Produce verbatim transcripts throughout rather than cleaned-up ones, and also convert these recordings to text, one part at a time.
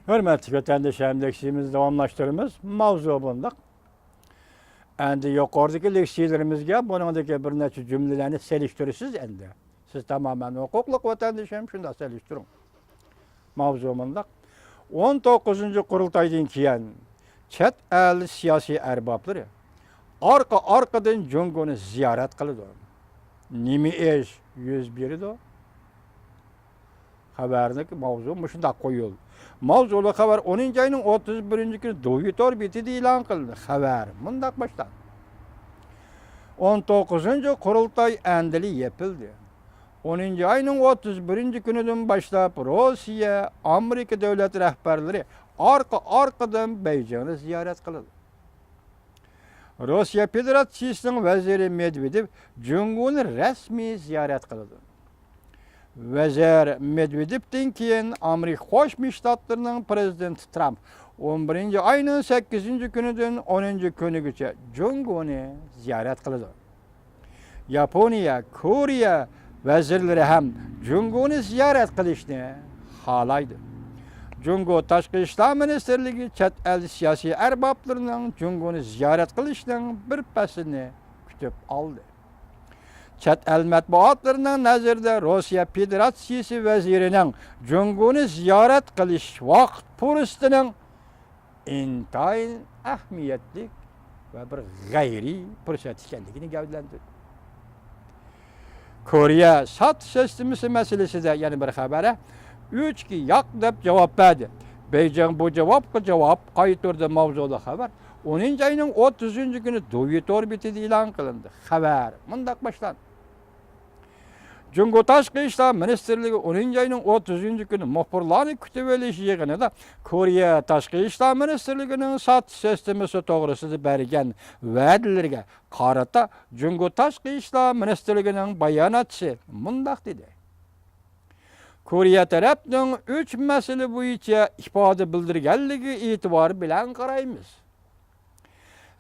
ھۆرمەتلىك ۋەتەنداشلار، لېكسىيىمىزنى داۋاملاشتۇرىمىز. ماۋزۇ بۇنداق. ئەمدى يۇقىرىدىكى لېكسىيىلىرىمىزگە بۇنىڭدىكى بىر نەچچە جۈملىلەرنى سېلىشتۇرىسىز ئەمدى. سىز تامامەن ھوقۇقلۇق ۋەتەندىشىم، شۇنداق سېلىشتۇرۇڭ. ماۋزۇ مۇنداق. ئون توققۇزىنچى قۇرۇلتايدىن كېيىن چەت ئەل سىياسىي ئەربابلىرى ئارقا-ئارقىدىن جۇڭگونى زىيارەت قىلىدۇ. نېمە ئىش يۈز بېرىدۇ؟ خەۋەرنىڭ ماۋزۇ مۇشۇنداق قويۇلدى. ماۋزۇلۇق خەۋەر ئونىنچى ئاينىڭ ئوتتۇز بىرىنچى كۈنى دۇۋى تور بېتىدە ئېلان قىلىندى. خەۋەر مۇنداق باشلاندى. ئون توققۇزىنچى قۇرۇلتاي ئەمدىلا يېپىلدى. ئونىنچى ئاينىڭ ئوتتۇز بىرىنچى كۈنىدىن باشلاپ روسىيە، ئامېرىكا دۆلەت رەھبەرلىرى ئارقا-ئارقىدىن بېيجىڭنى زىيارەت قىلىدۇ. روسىيە فېدېراتسىيىسىنىڭ ۋەزىرى مېدۋېدېۋ جۇڭگونى رەسمىي زىيارەت قىلىدۇ. ۋەزىر مېدۋېدېۋتىن كېيىن ئامېرىكا قوشما شتاتلىرىنىڭ پىرېزىدېنتى ترامپ ئون بىرىنچى ئاينىڭ سەككىزىنچى كۈنىدىن ئونىنچى كۈنىگىچە جۇڭگونى زىيارەت قىلىدۇ. ياپونىيە، كورېيە ۋەزىرلىرى ھەم جۇڭگونى زىيارەت قىلىشنى خالايدۇ. جۇڭگو تاشقى ئىشلار مىنىستىرلىكى چەت ئەل سىياسىي ئەربابلىرىنىڭ جۇڭگونى زىيارەت قىلىشىنىڭ بىر پەسلىنى كۈتۈپ ئالدى. چەت ئەل مەتبۇئاتلىرىنىڭ نەزىرىدە روسىيە فېدېراتسىيىسى ۋەزىرىنىڭ جۇڭگونى زىيارەت قىلىش ۋاقىت پۇرسىتىنىڭ ئىنتايىن ئەھمىيەتلىك ۋە بىر غەيرىي پۇرسەت ئىكەنلىكىنى گەۋدىلەندۈردى. كورېيە سات سىستېمىسى مەسىلىسىدە يەنە بىر خەۋەر، ئۈچكە ياق دەپ جاۋاب بەردى. بېيجىڭ بۇ جاۋابقا جاۋاب قايتۇردى. ماۋزۇلۇق خەۋەر ئونىنچى ئاينىڭ ئوتتۇزىنچى كۈنى دۇۋى تور بېتىدە ئېلان قىلىندى. خەۋەر مۇنداق باشلاندى. جۇڭگو تاشقى ئىشلار مىنىستىرلىكى ئونىنچى ئاينىڭ ئوتتۇزىنچى كۈنى مۇخبىرلارنى كۈتۈۋېلىش يىغىنىدا كورېيە تاشقى ئىشلار مىنىستىرلىكىنىڭ سات سىستېمىسى توغرىسىدا بەرگەن ۋەدىلىرىگە قارىتا جۇڭگو تاشقى ئىشلار مىنىستىرلىكىنىڭ باياناتچىسى مۇنداق دېدى: كورېيە تەرەپنىڭ ئۈچ مەسىلە بويىچە ئىپادە بىلدۈرگەنلىكىگە ئېتىبار بىلەن قارايمىز.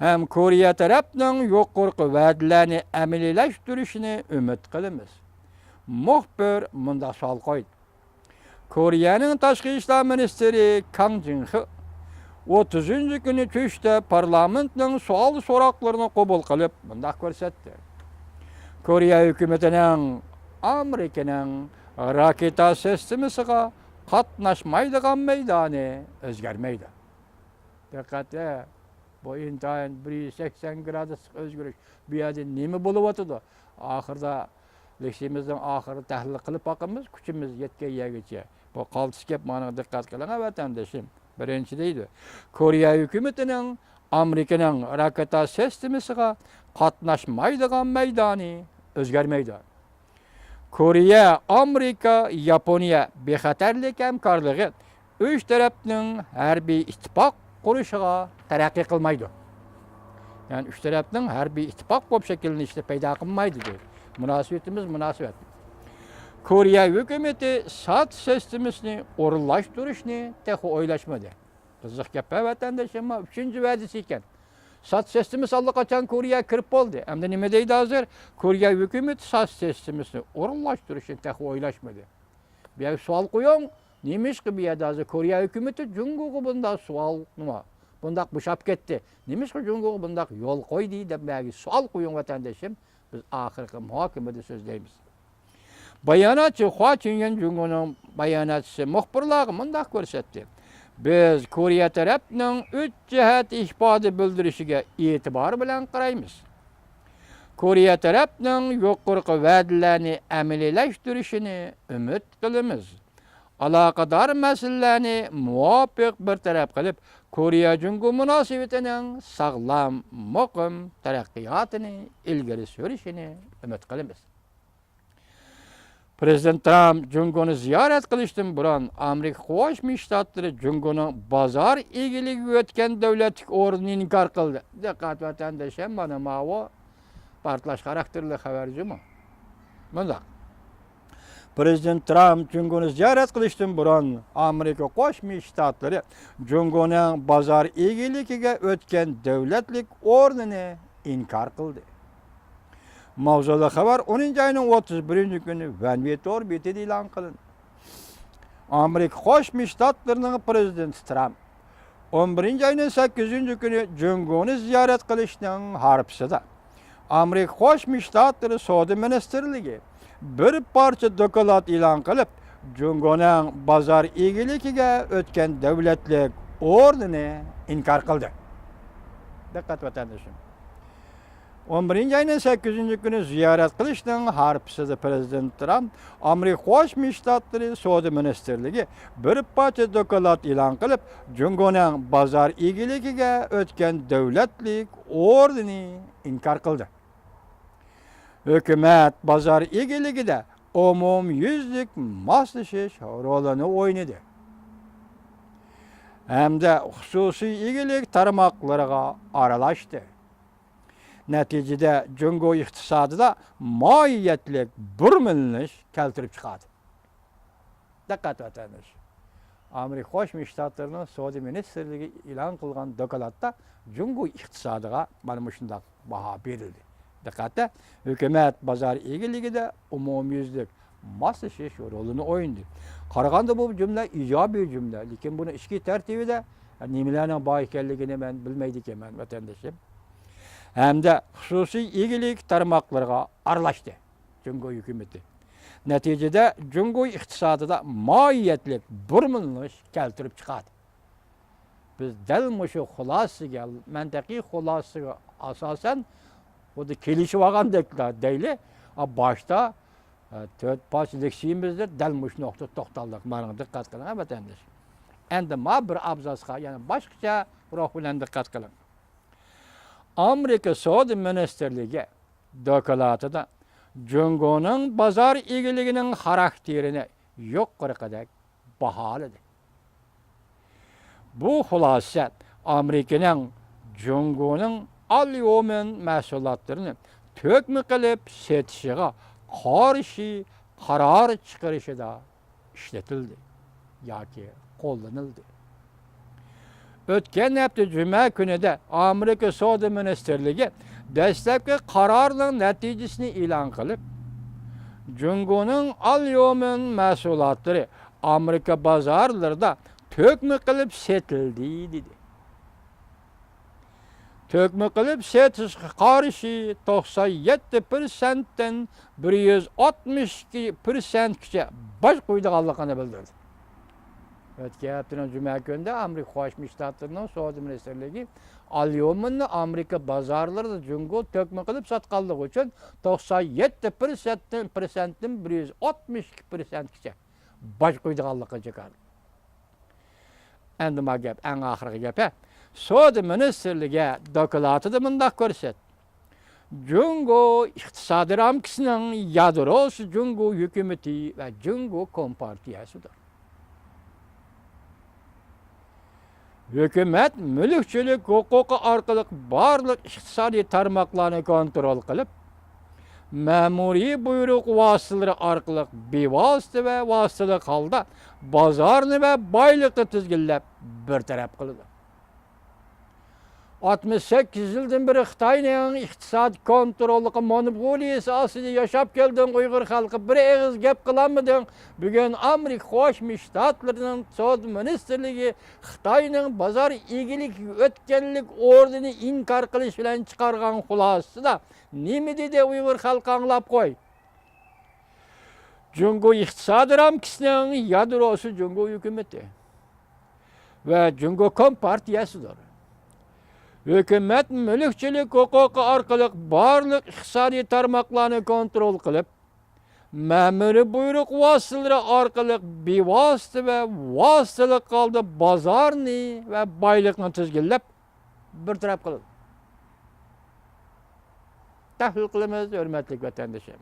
ھەم كورېيە تەرەپنىڭ يۇقىرىقى ۋەدىلەرنى ئەمەلىيلەشتۈرۈشىنى ئۈمىد قىلىمىز. مۇخبىر مۇنداق سوئال قويدى: كورېيەنىڭ تاشقى ئىشلار مىنىستىرى كاڭ جىڭخې ئوتتۇزىنچى كۈنى چۈشتە پارلامېنتنىڭ سوئال سوراقلىرىنى قوبۇل قىلىپ مۇنداق كۆرسەتتى: كورېيە ھۆكۈمىتىنىڭ ئامېرىكىنىڭ راكېتا سىستېمىسىغا قاتناشمايدىغان مەيدانى ئۆزگەرمەيدۇ. دىققەت، بۇ ئىنتايىن بىر يۈز سەكسەن گرادۇسلۇق ئۆزگىرىش. بۇ يەردە نېمە بولۇۋاتىدۇ؟ ئاخىرىدا، لېكسىيىمىزنىڭ ئاخىرىدا تەھلىل قىلىپ باقىمىز، كۈچىمىز يەتكەن يەرگىچە. بۇ قالتىس گەپ، مانا دىققەت قىلىڭ، ۋەتەندىشىم. بىرىنچى دەيدۇ، كورېيە ھۆكۈمىتىنىڭ ئامېرىكىنىڭ راكېتا سىستېمىسىغا قاتناشمايدىغان مەيدانى ئۆزگەرمەيدۇ. كورېيە، ئامېرىكا، ياپونىيە بىخەتەرلىك ھەمكارلىقى ئۈچ تەرەپنىڭ ھەربىي ئىتتىپاق قۇرۇشىغا تەرەققىي قىلمايدۇ. يەنى ئۈچ تەرەپنىڭ ھەربىي ئىتتىپاق بولۇپ شەكىللىنىشىنى پەيدا قىلمايدۇ دەيدۇ. مۇناسىۋىتىمىز مۇناسىۋەت. كورېيە ھۆكۈمىتى سات سىستېمىسىنى ئورۇنلاشتۇرۇشنى تېخى ئويلاشمىدى. قىزىق گەپ-ھە، ۋەتەندىشىم، ئۈچىنچى ۋەدىسى ئىكەن. سات سىستېمىسى ئاللىقاچان كورېيەگە كىرىپ بولدى. ئەمدى نېمە دەيدۇ ھازىر؟ كورېيە ھۆكۈمىتى سات سىستېمىسىنى ئورۇنلاشتۇرۇشنى تېخى ئويلاشمىدى. بۇ يەرگە سوئال قويۇڭ، نېمىشقا بۇ يەردە ھازىر كورېيە ھۆكۈمىتى جۇڭگوغا بۇنداق سوئال، نېمە، بۇنداق بوشاپ كەتتى؟ نېمىشقا جۇڭگوغا بۇنداق يول قويدى دەپ بۇ يەرگە سوئال قويۇڭ، ۋەتەندىشىم. بىز ئاخىرقى مۇھاكىمىدە سۆزلەيمىز. باياناتچى خۇا چۈنيۈەن جۇڭگونىڭ باياناتچىسى مۇخبىرلارغا مۇنداق كۆرسەتتى: بىز كورېيە تەرەپنىڭ ئۈچ جەھەت ئىپادە بىلدۈرۈشىگە ئېتىبار بىلەن قارايمىز. كورېيە تەرەپنىڭ يۇقىرىقى ۋەدىلەرنى ئەمەلىيلەشتۈرۈشىنى ئۈمىد قىلىمىز. ئالاقىدار مەسىلىلەرنى مۇۋاپىق بىر تەرەپ قىلىپ، كورېيە جۇڭگو مۇناسىۋىتىنىڭ ساغلام، مۇقىم تەرەققىياتىنى ئىلگىرى سۈرۈشىنى ئۈمىد قىلىمىز. پىرېزىدېنت ترامپ جۇڭگونى زىيارەت قىلىشتىن بۇرۇن، ئامېرىكا قوشما شتاتلىرى جۇڭگونىڭ بازار ئىگىلىكىگە ئۆتكەن دۆلەتلىك ئورنىنى ئىنكار قىلدى. دىققەت، ۋەتەندىشىم، مانا ماۋۇ پارتلاش خاراكتېرلىك خەۋەر جۇمۇ. مۇنداق. پىرېزىدېنت ترامپ جۇڭگونى زىيارەت قىلىشتىن بۇرۇن، ئامېرىكا قوشما شتاتلىرى جۇڭگونىڭ بازار ئىگىلىكىگە ئۆتكەن دۆلەتلىك ئورنىنى ئىنكار قىلدى. ماۋزۇلۇق خەۋەر ئونىنچى ئاينىڭ ئوتتۇز بىرىنچى كۈنى ۋەنۋې تور بېتىدە ئېلان قىلىندى. ئامېرىكا قوشما شتاتلىرىنىڭ پىرېزىدېنتى ترامپ ئون بىرىنچى ئاينىڭ سەككىزىنچى كۈنى جۇڭگونى زىيارەت قىلىشنىڭ ھارپىسىدا، ئامېرىكا قوشما شتاتلىرى سودا مىنىستىرلىكى بىر پارچە دوكلات ئېلان قىلىپ، جۇڭگونىڭ بازار ئىگىلىكىگە ئۆتكەن دۆلەتلىك ئورنىنى ئىنكار قىلدى. دىققەت، ۋەتەندىشىم! ئون بىرىنچى ئاينىڭ سەككىزىنچى كۈنى زىيارەت قىلىشنىڭ ھارپىسىدا پىرېزىدېنت ترامپ ئامېرىكا قوشما شتاتلىرى سودا مىنىستىرلىكى بىر پارچە دوكلات ئېلان قىلىپ، جۇڭگونىڭ بازار ئىگىلىكىگە ئۆتكەن دۆلەتلىك ئورنىنى ئىنكار قىلدى. ھۆكۈمەت بازار ئىگىلىكىدە ئومۇميۈزلۈك ماسلىشىش رولىنى ئوينىدى ھەمدە خۇسۇسىي ئىگىلىك تارماقلىرىغا ئارىلاشتى. نەتىجىدە جۇڭگو ئىقتىسادىدا ماھىيەتلىك بۇرمىلىنىش كەلتۈرۈپ چىقاردى. دىققەت، ۋەتەنداش! ئامېرىكا قوشما شتاتلىرىنىڭ سودا مىنىستىرلىكى ئېلان قىلغان دوكلاتتا جۇڭگو ئىقتىسادىغا مانا مۇشۇنداق باھا بېرىلدى. دىققەت! ھۆكۈمەت بازار ئىگىلىكىدە ئومۇميۈزلۈك ماسلىشىش رولىنى ئوينىدى. قارىغاندا بۇ جۈملە ئىجابىي جۈملە، لېكىن بۇنىڭ ئىچكى تەرتىپىدە نېمىلەرنىڭ بار ئىكەنلىكىنى مەن بىلمەيدىكەنمەن، ۋەتەندىشىم. ھەمدە خۇسۇسىي ئىگىلىك تارماقلىرىغا ئارىلاشتى جۇڭگو ھۆكۈمىتى. نەتىجىدە جۇڭگو ئىقتىسادىدا ماھىيەتلىك بۇرمىلىنىش كەلتۈرۈپ چىقاردى. بىز دەل مۇشۇ خۇلاسىگە، مەنتىقىي خۇلاسىگە ئاساسەن، خۇددى كېلىشىۋالغاندەكلا دەيلى، ئا، باشتا، ئە، تۆت پارچە لېكسىيىمىزدا دەل مۇشۇ نۇقتىدا توختالدۇق. مانا دىققەت قىلىڭ، ۋەتەنداش. ئەمدى ما بىر ئابزاسقا يەنە باشقىچە روھ بىلەن دىققەت قىلىڭ. ئامېرىكا سودا مىنىستىرلىكى دوكلاتىدا جۇڭگونىڭ بازار ئىگىلىكىنىڭ خاراكتېرىنى يۇقىرىقىدەك باھالىدى. بۇ خۇلاسە ئامېرىكىنىڭ جۇڭگونىڭ ئاليۇمىن مەھسۇلاتلىرىنى تۆكمە قىلىپ سېتىشىغا قارشى قارار چىقىرىشىدا ئىشلىتىلدى ياكى قوللىنىلدى. ئۆتكەن ھەپتە جۈمە كۈنىدە ئامېرىكا سودا مىنىستىرلىكى دەسلەپكى قارارنىڭ نەتىجىسىنى ئېلان قىلىپ، جۇڭگونىڭ ئاليۇمىن مەھسۇلاتلىرى ئامېرىكا بازارلىرىدا تۆكمە قىلىپ سېتىلدى، دېدى. تۆكمە قىلىپ سېتىشقا قارشى توقسان يەتتە پىرسەنتتىن بىر يۈز ئاتمىش ئىككى پىرسەنتكىچە باج قويىدىغانلىقىنى بىلدۈردى. ئۆتكەن ھەپتىنىڭ جۈمە كۈنىدە ئامېرىكا قوشما شتاتلىرىنىڭ سودا مىنىستىرلىكى ئاليۇمىننى ئامېرىكا بازارلىرىدا جۇڭگو تۆكمە قىلىپ ساتقانلىقى ئۈچۈن توقسان يەتتە پىرسەنتتىن، پىرسەنتتىن بىر يۈز ئاتمىش ئىككى پىرسەنتكىچە باج قويىدىغانلىقىنى چىقاردى. ئەمدى ما گەپ، ئەڭ ئاخىرقى گەپ، ھە. سودا مىنىستىرلىكى دوكلاتىدا مۇنداق كۆرسەتتى: جۇڭگو ئىقتىسادىي رامكىسىنىڭ يادروسى جۇڭگو ھۆكۈمىتى ۋە جۇڭگو كومپارتىيەسىدۇر. ھۆكۈمەت مۈلۈكچىلىك ھوقۇقى ئارقىلىق بارلىق ئىقتىسادىي تارماقلارنى كونترول قىلىپ، مەمۇرىي بۇيرۇق ۋاسىتىلىرى ئارقىلىق بىۋاسىتە ۋە ۋاسىتىلىك ھالدا بازارنى ۋە بايلىقنى تىزگىنلەپ بىر تەرەپ قىلىدۇ. ئاتمىش سەككىز يىلدىن بېرى خىتاينىڭ ئىقتىساد كونتروللۇقى مونوپولىيىسى ئاستىدا ياشاپ كەلدىڭ، ئۇيغۇر خەلقى، بىر ئېغىز گەپ قىلالمىدىڭ. بۈگۈن ئامېرىكا قوشما شتاتلىرىنىڭ سودا مىنىستىرلىكى خىتاينىڭ بازار ئىگىلىكىگە ئۆتكەنلىك ئورنىنى ئىنكار قىلىش بىلەن چىقارغان خۇلاسىسىدا نېمە دېدى، ئۇيغۇر خەلقى، ئاڭلاپ قوي. جۇڭگو ئىقتىسادىي رامكىسىنىڭ يادروسى جۇڭگو ھۆكۈمىتى ۋە جۇڭگو كومپارتىيەسىدۇر. ھۆكۈمەت مۈلۈكچىلىك ھوقۇقى ئارقىلىق بارلىق ئىقتىسادىي تارماقلارنى كونترول قىلىپ، مەمۇرىي بۇيرۇق ۋاسىتىلىرى ئارقىلىق بىۋاسىتە ۋە ۋاسىتىلىك ھالدا بازارنى ۋە بايلىقنى تىزگىنلەپ بىر تەرەپ قىلىدۇ. تەھلىل قىلىمىز، ھۆرمەتلىك ۋەتەندىشىم.